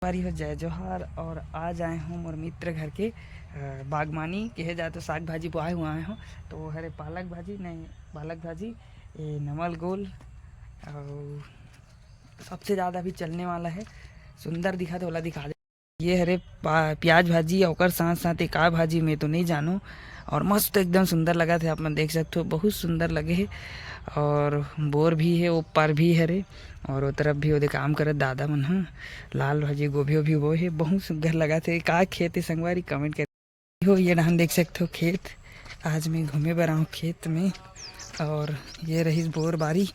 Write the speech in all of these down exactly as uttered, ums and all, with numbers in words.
संगवारी हो, जय जोहार। और आज आए हों मोर मित्र घर के, अ, बागवानी, कहे जाए तो साग भाजी बोआए हुआ आए हों। तो वो हरे पालक भाजी, नहीं, पालक भाजी, ये नमल गोल, और सबसे ज़्यादा भी चलने वाला है, सुंदर दिखा तो ओला दिखा दे। ये हरे पा-, प्याज भाजी, ओकर साथ साथ एक आ भाजी मैं तो नहीं जानों, और मस्त एकदम सुंदर लगा थे। आप मन देख सकते हो, बहुत सुंदर लगे है। और बोर भी है, वो पार भी हरे, और वो तरफ भी ओदे काम करत दादा मन ह। लाल भाजी, गोभी ओभी बोए हे, बहुत सुंदर लगा थे। का खेत है संगवारी, कमेंट कर हो। ये डहान देख सकते हो खेत, आज मैं घूमे बर आऊँ खेत में। और ये रहीस बोर बारी,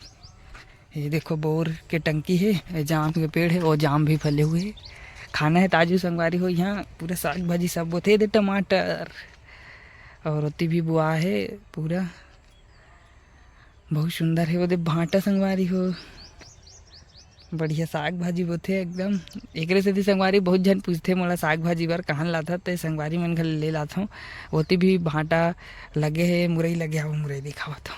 ये देखो बोर के टंकी है, ये जाम के पेड़ है, वो जाम भी फले हुए है। खाना है ताजू संगवारी हो, यहाँ पूरा साग भाजी सब बोथे दे, टमाटर और ओती भी बुआ है पूरा। बहुत सुंदर है, वो दे भांटा संगवारी हो, बढ़िया साग भाजी बोथे एकदम। एकरे सेती संगवारी बहुत झन पूछथे मोला साग भाजी बर कहाँ लाथत, ते संगवारी मन घर ले लाथों। ओती भी भांटा लगे है, मुरई लगे है, वो मुरई दिखावत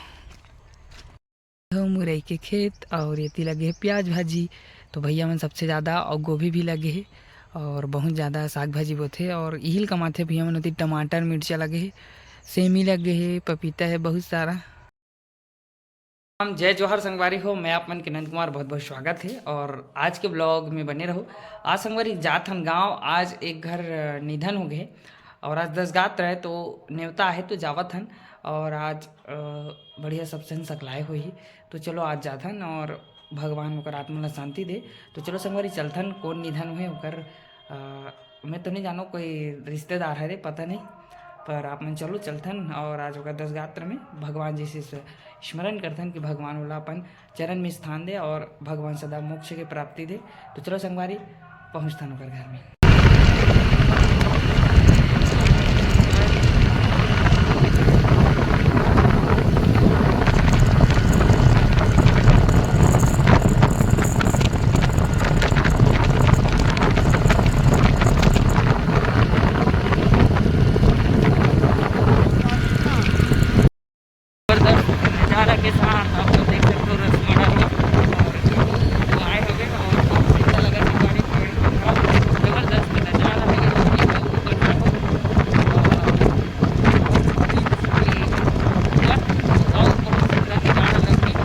हो, मुरई के खेत। और एती लगे है प्याज भाजी, तो भैया मन सबसे ज़्यादा, और गोभी भी लगे है, और बहुत ज़्यादा साग भाजी बोथे। और इहिल कमाथे भैया मन, ओती टमाटर मिर्चा लगे है, सेमी लगे है, पपीता है, बहुत सारा। हम जय जोहार संगवारी हो, मैं आप मन के नंद कुमार, बहुत बहुत स्वागत है और आज के ब्लॉग में बने रहो। आज संगवारी जात हन गाँव, आज एक घर, अ, निधन हो गए और आज दस गात्र है तो नेवता आहे तो जावत हन। और आज, अ, बढ़िया सब सन सकलाए होही, तो चलो आज जात हन और भगवान ओकर आत्मा ला शांति दे। तो चलो संगवारी चलथन, कोन निधन हुए ओकर, अ, मैं तो नहीं जानो, कोई रिश्तेदार हरे, पता नहीं, पर आप मन चलो चलथन और आज ओकर दस गात्र में भगवान जी से स-, स्मरण करथन कि भगवान ओला अपन चरण में स्थान दे और भगवान सदा मोक्ष के प्राप्ति दे। तो चलो संगवारी, पहुँचथन ओकर घर में। जबरदस्त नज़ारा के साथ आप लोग देख सकते हो रसमड़ा रोड। और आए हो गए और बहुत अच्छा लगा संगवारी, जबरदस्त नज़ारा है ये लोग के ऊपर का। और बहुत सुंदर नज़ारा लग रही है।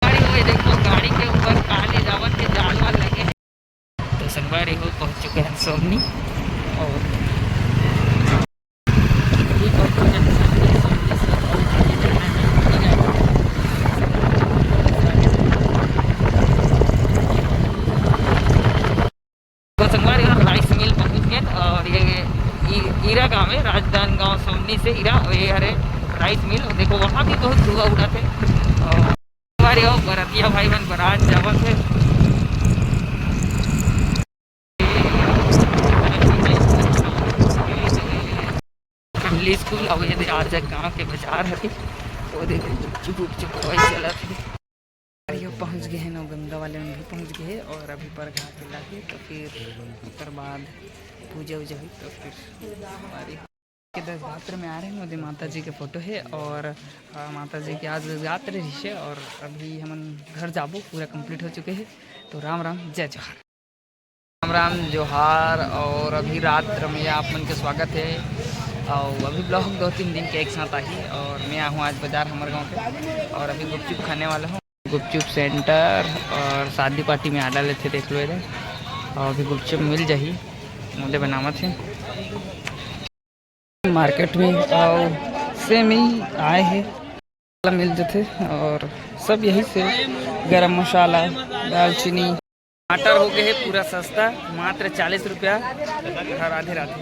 गाड़ी हो, ये देखो, गाड़ी के ऊपर काली रावण के जाल वाल लगे हैं। तो संगवारी हो, पहुंच चुके हैं सोमनी। और तो संगवारी हो, राइस मिल पहुंच गए और ये ई-, ईरा गांव है, राजनांदगांव सोमनी से ईरा, और ये हरे राइस मिल। और देखो, वहाँ भी बहुत धुआं उड़ाथे। और संगवारी हो, बरतिया भाई मन बरात जावत है। पब्लिक स्कूल, अब ये दे आज गांव के बाजार है, वो दे गुपचुप गुपचुप खवाई चलत है। अरे, ये पहुंच गए हैं, नवगंगा वाले मन भी पहुंच गए हैं और अभी परघा के लागे तो फिर ओकर बाद पूजा उजा हुई तो फिर हमारे के दस गात्र में आ रहे हैं, ओदे माता जी के फोटो है और, अ, माता जी के आज गात्र रहिसे और अभी हमन घर जाबो, पूरा कंप्लीट हो चुके हैं। तो राम राम, जय जोहार। राम राम, जोहार। और अभी रात में आप मन के स्वागत है और अभी ब्लॉग दो तीन दिन के एक साथ आही और मैं आहूँ आज बाजार हमर गाँव के और अभी गुपचुप खाने वाला हूँ। गुपचुप सेंटर और शादी पार्टी में आडा लेथे, देख लो इधर। और अभी गुपचुप मिल जाही, मोदे बनावत है। मार्केट में अउ सेमी आए हे, मिल जथे और सब यही से गरम मसाला, दालचीनी, टमाटर हो गए हे पूरा सस्ता, मात्र चालीस रुपया हर आधे राधे।